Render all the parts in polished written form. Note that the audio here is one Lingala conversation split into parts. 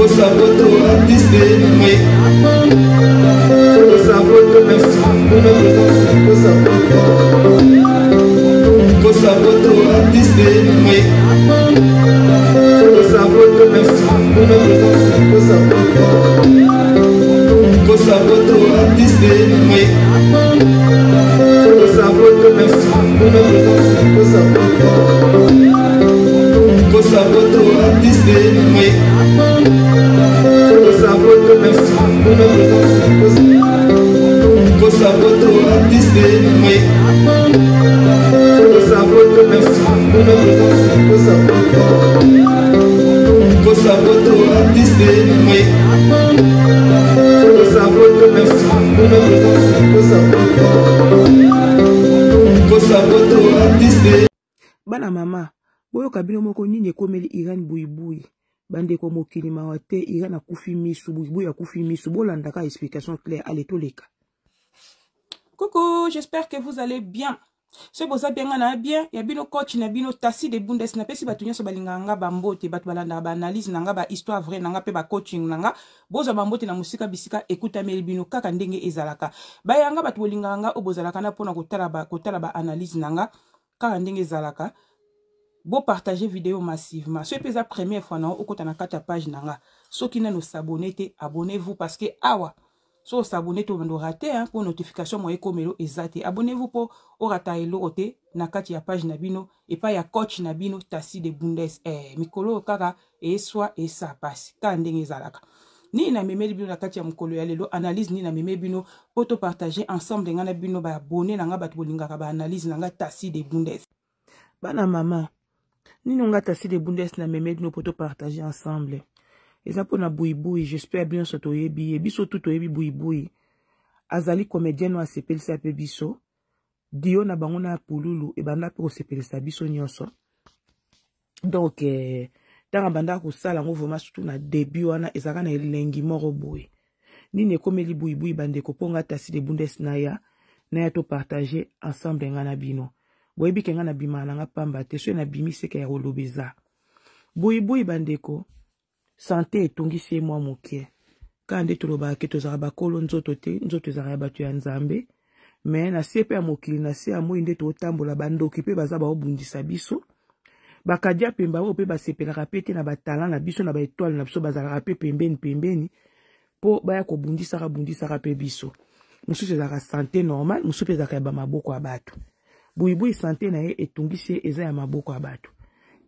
Kosa poto artiste oui. Kosa poto merci pour ma présence. Kosa poto. Kosa poto artiste oui. Kosa poto merci pour ma présence. Kosa poto. Kosa poto artiste oui. Kosa poto merci pour ma présence. Kosa poto. Kosa poto artiste oui. Kosa poto merci pour ma présence. Kosa poto artiste oui. Kosa poto merci pour ma présence. Kosa poto. Kosa poto artiste oui. Kosa poto merci pour ma présence. Kosa poto. Kosa poto artiste. Bana mama, boyoka bino moko nini ekomeli Irène Buibui. Bandeko mokili mawa te, Irène akufi misu, Buibui akufi misu. Bolandaka explication claire, allez toleka. Coucou, j'espère que vous allez bien. Soki boza bien, nga na bien, ya bino coach na bino Tasi de Bundes, napesi bato nyonso balingaka nga bambote, bato balandaka ba analyse na nga, ba histoire vraie na nga pe ba coaching na nga. Bozwa bambote na mosika bisika ekutameli bino kaka ndenge ezalaka. Bayanga bato bolingaka nga oyo bozalaka na mpona kotala ba analyse na nga kaka ndenge ezalaka. Bo partager vidéo massivement. Soki pe eza première fois na okota na kati ya page na nga, soki nanu s'abonner te, abonnez-vous parce que awa so s'abonner te obando rater hein, po notification moye ekomelo eza te. Abonnez-vous po orata eloko te na kati ya page na bino epai ya coach na bino Tasi de Bundes. Mikolo kaka eswa esa pasi kaka ndenge ezalaka. Nini na memeli bino na kati ya mokolo ya lelo, analyse nini na memeli bino po to partager ensemble nga na bino ba abonné na nga bato bolingaka ba analyse na nga Tasi de Bundes. Bana mama, nini nga Tasi de Bundes na memeli bino po to partager ensemble. Eza pona Buibui, j'espère bien so toyebi ye, biso tout toyebi Buibui. Azali comédien no asepelisa pe biso. Dio na bango na pululu ebanda pe kosepelisa biso nyonso. Donc tanga banda kosala ngo vraiment surtout na début wana ezalaka na elengi moko boye. Nini ekomeli Buibui bandeko po nga Tasi de Bundes na ya na ya to partager ensemble nga na bino. Boyebi ke nga na bima na nga pamba te, soki na bimi seka ya koloba eza. Buibui bandeko, santé etungisi ye mwa moke. Kaka nde tolobaka ke tozalaka bakolo nzoto te, nzoto ezalaka ya bato ya Nzambe. Mais na se pe ya mokili, na se ya moi nde totambola, bandoki pe baza baobundisa biso. Bakadia pemba oyo pe basepelaka pe te na ba talent na biso, na ba étoile na biso, bazalaka pe pembeni pembeni po baya kobundisaka bundisaka pe biso. Mosusu ezalaka santé normale, mosusu pe ezalaka ya ba maboko ya bato. Buibui santé na ye etungisi ye, eza ya maboko ya bato.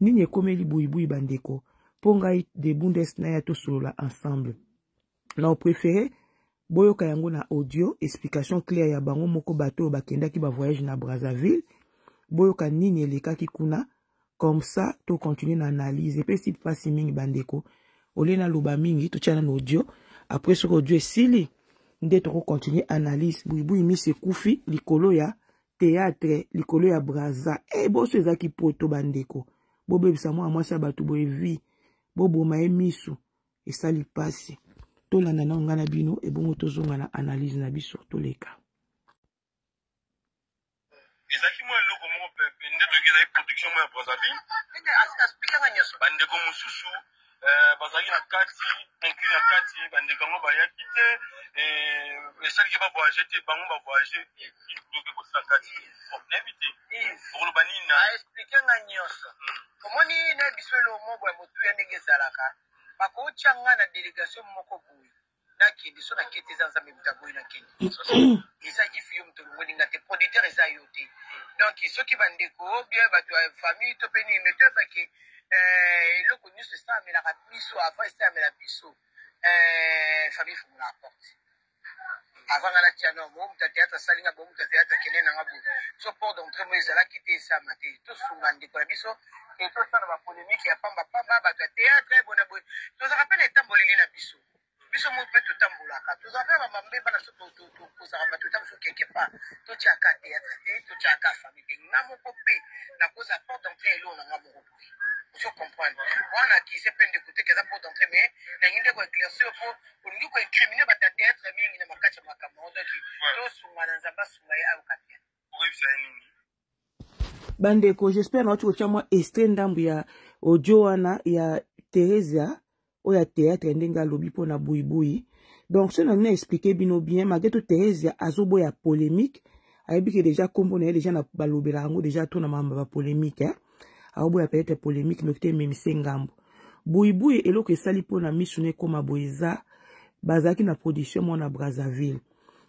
Nini ekomeli Buibui bandeko? Po ngai de Bundes na ya tosolola ensemble. Na préféré boyoka yango na audio, explication claire ya bango moko bato oyo bakendaki ba voyage na Brazzaville. Boyoka nini elekaki kuna, comme ça to continuer na analyse. Epesi pasi mingi bandeko, olie na loba mingi, totia na audio. Après soki audio esili nde toko continuer analyse. Buibui misi ekufi likolo ya théâtre, likolo ya Brazza. Boso ezaki poto bandeko, bobebisa mwana mwasi ya bato boye vie, boboma ye misu, esali pasi. Tolanda na nga na bino ebongo tozonga na analyse na biso, toleka. Ezalaki mwa eloko moko pe nde toyoki ezali production moko ya Brazzaville. Bandeko mosusu bazalaki na kati, inclus na kati, bandeko yango bayaki te, esaliki ba voyager te, bango ba voyager, toke kosala kati. Bon, nayebi te, okoloba nini na Explique nga nyonso. Omoni na biso eloko moko ya motuya ndenge ezalaka, bakotia nga na délégation moko boye. Nakende so nakete eza Nzambe moto aboyi nakende. Eza ifi yo moto olongoli nga te, producteur eza yo te. Donc soki bandeko bien bato ya famille to pe nini, mais toyeba ke eloko nyonso esalamelaka biso avant esalamela biso, famille fungolaka porte. Avant nga natia no, bo moto ya théâtre asali nga, bo moto ya théâtre akende na nga boye. So porte d'entrée mo ezalaki te, esalama te. Tosunga ndeko na biso, ke tosala ba polémique ya pamba pamba, bato ya théâtre bona boye. Tozalaka pe na etamboleli na biso. Biso moko pe totambolaka. Tozalaka pe na ba mbeba na biso, tokozaka bato ta biso quelque part. Totiaka théâtre te, totiaka famille te. Nga moko pe nakozala porte d'entrée eloko na nga moko boye. Ozo comprendre? Wana accuse pe ndeko te ke aza porte d'entrée, mais nalingi nde ko éclaircir po olingi ko incriminer bato ya théâtre mingi na makati ya makambo yango. Donc, tosunga na Nzambe asunga ye ayoka bien. Okoyebisa ye nini? Bandeko, j'espère nauti kotia mwa extrait ndambu ya audio wana ya Theresia. Oyo ya théâtre ndenge alobi mpo na buibui. Donc soki nalingi na expliquer bino bien, malgré tout Theresia azoboya polémique, ayebi ke déjà nkombo na ye déjà na balobelaka yango déjà to na makambo ya bapolémique, eh? Aoboya peut-être polémique noki te ememise ngambo. Buibui eloko esali mpo na misu na ekóma boye, eza bazalaki na production mwana Brazzaville.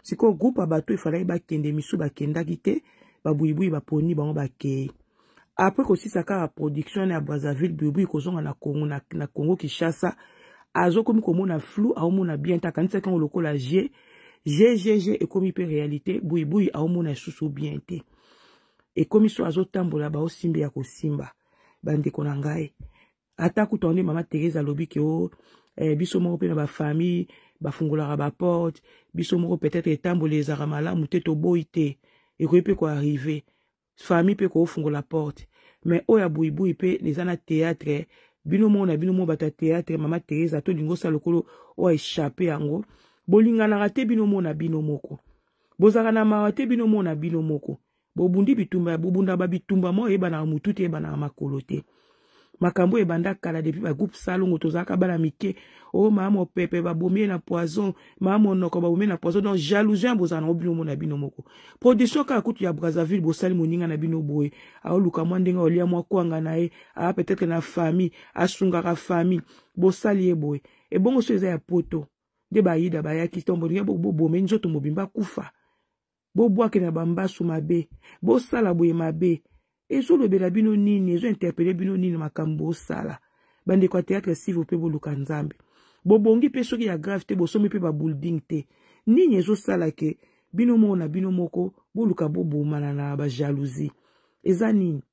Sikoyo groupe ya bato efalaki bakende, misu bakendaki te, babuibui baponi bango bakei. Après kosisa kaka production ya Brazzaville, buibui kozonga na Congo, na Congo Kinshasa, azokomi komona flou, aomona bien te, akanisaki yango lokola g ggg ekomi mpe réalité. Buibui aomona lisusu bien te, ekomi so azotambola baosimba ya kosimba. Bandeko na ngai, ata kutu nde mama Therese alobi ke o biso moko mpe na bafamille bafungolaka baporte, biso moko peut-être etambola ezalaka malamu te, toboyi te, ekoki mpe koarrive famille mpe koofungola porte. Mais oyo ya buibui mpe eza na théâtre, bino moko na bino moko bato ya théâtre. Mama Therese atolingi osala lokolo oyo échappe yango, bolinganaka te bino moko na bino moko, bozalaka na mawa te bino moko na bino moko, bobundi bitumba, bobunda babitumba moko eyebanaka motu te, eyebanaka makolo te. Makambo ebanda kala depuis bagroupe Salongo, tozalaka bana mike. O oh, mama mopepe babomi ye na poison, mama monoko babomi ye na poison. Donc jalousie ya bozala nango bino mona bino moko. Production kaka kutu ya Brazzaville, bosali moninga na bino boye, aoluka mwa ndenge olia mwa kwanga na ye, aa peut-être na famille, asungaka famille, bosali ye boye. Ebongo so eza ya poto nde bayida bayaki ntombo ndenge bobome nzoto mobimba kufa, bobwake na bambasu mabe, bosala boye mabe. Ezolobela bino nini? Ezointerpele bino nini makambo bosala? Bandeko ya théâtre, s'il vous plaît, boluka Nzambe. Bobongi mpe soki ya grave te, bosombi mpe babuilding te. Nini ezosala ke bino moko na bino moko boluka bobomana na bajalousie? Eza nini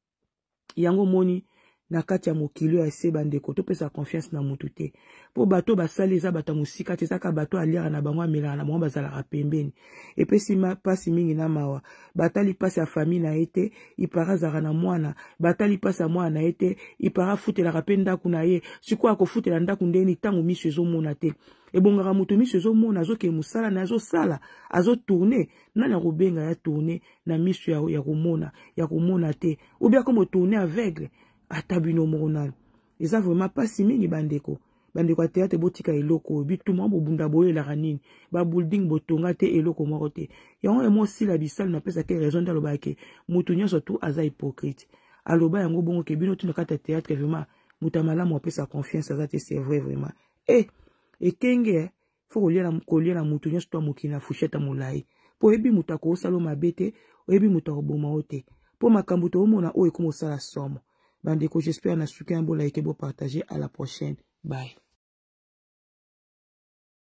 yango omoni na kati ya mokili oyo ase? Bandeko, topesa confiance na mutu te, mpo bato basali eza bato ya mosika te, ezaka bato aliaka na bango, amelaka na bango, bazalaka pembeni. Epesi mpasi mingi na mawa. Batali mpasi ya famille na ye te, ipara azalaka na mwana, batali mpasi ya mwana na ye te, ipara afutelaka mpe ndako na ye. Sikoyo akofutela ndako ndeni ntango miso ezomona te? Ebongaka moto miso ezomona, azokende mosala na ye, azosala, azotourne. Nani akobenga ya tourne na miso ya komona, ya komona te, ou bien comme tourne aveugle? Ata bino moko nano, eza vraiment mpasi mingi. Bandeko, bandeko ya théâtre, botika eloko oyo. Bituma bobunda boyelaka nini? Babuilding botonga te, eloko moko te. Yango ya mosila bisalo napesaki raison nde alobaka ke motu nyonso tu aza hypocrite. Aloba yango bongo ke bino tu na kati ya théâtre, vraiment moto ya malamu apesa confiance aza te. C'est vrai vraiment. E ekenge fo kolia na motu nyonso to ya mokili na fourchette ya molai, mpo oyebi moto akosala mabe te, oyebi moto akoboma yo te, mpo makambo toomona oyo ekoma osala somo. Bandeko, j'espère na suki ya bolike, bopartage. À la prochaine, bye.